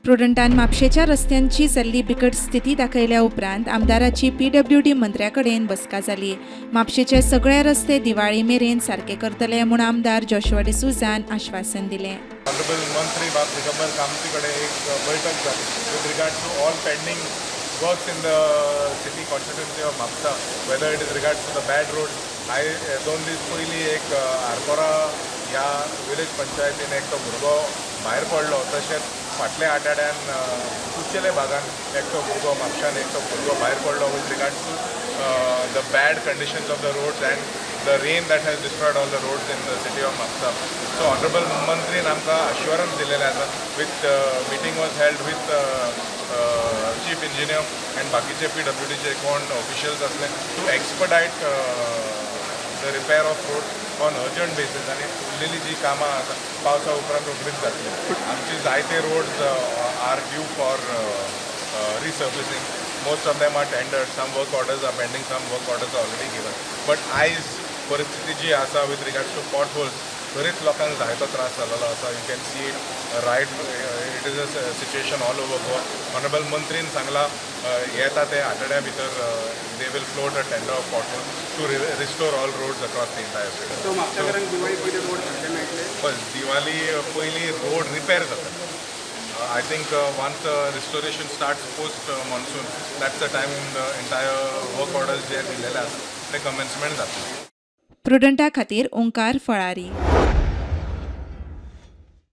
प्रुडंटान म्हापशेच्या रस्त्यांची जाल्ली बिकट स्थिती दाखयल्या उपरांत आमदाराची पीडब्ल्यूडी मंत्र्या कडेन बसका जाली. म्हापशेचे सगळे रस्ते दिवाळी मेरेन सारके करतले म्हूण आमदार जोशुआ डिसोझान आश्वासन दिलें. ऑनरेबल मंत्री बाब दिगंबर कामती कडेन एक बैठक जाली with regard to all pending works in the city constituency of Mapusa, whether it is regards to the bad road. I 2 दीस पयलीं एक आरपोरा ह्या विलेज पंचायतीन एकटो भुरगो भायर पडलो. तशेंच फाटल्या आठवड्यान कुचेले भागान एकटो भुरगो, म्हापशान एकटो भुरगो भायर पडलो with regards to the bad conditions of the roads and the rain that has destroyed all the roads in the city of Mapusa. So honourable मंत्रीन आमकां अश्योरन्स दिलेलें आसा, with meeting was held with chief engineer and बाकीचे पीडब्ल्यूडीचे कोण officials आसले, to expedite the repair of road on urgent basis. आनी उरलेली जी कामां आसा, पावसा उपरांत रोखडीच जातली. आमची जायते roads are due for resurfacing. Most of them are tendered. Some work orders are pending, some work orders are already given. But आयज परिस्थिती जी आसा with regards to pot holes, बरीच लोकांक जायतो त्रास जाल्लो आसा. You can see it, right? It is a situation all over Goa. Honourable मंत्रीन सांगलां, येता ते आठवड्या भितर they will float a tender of pot hole to restore all roads across the entire city. So म्हापशेकारांक दिवाळी पयली रोड सारके मेळटले? पळय, दिवाळी पयलीं रोड रिपेर जाता. I think once the restoration starts post monsoon, that's the time the entire work orders जे दिलेले आसा ते कमेन्समेंट जातले. प्रुडंटा खातीर ओंकार फळारी.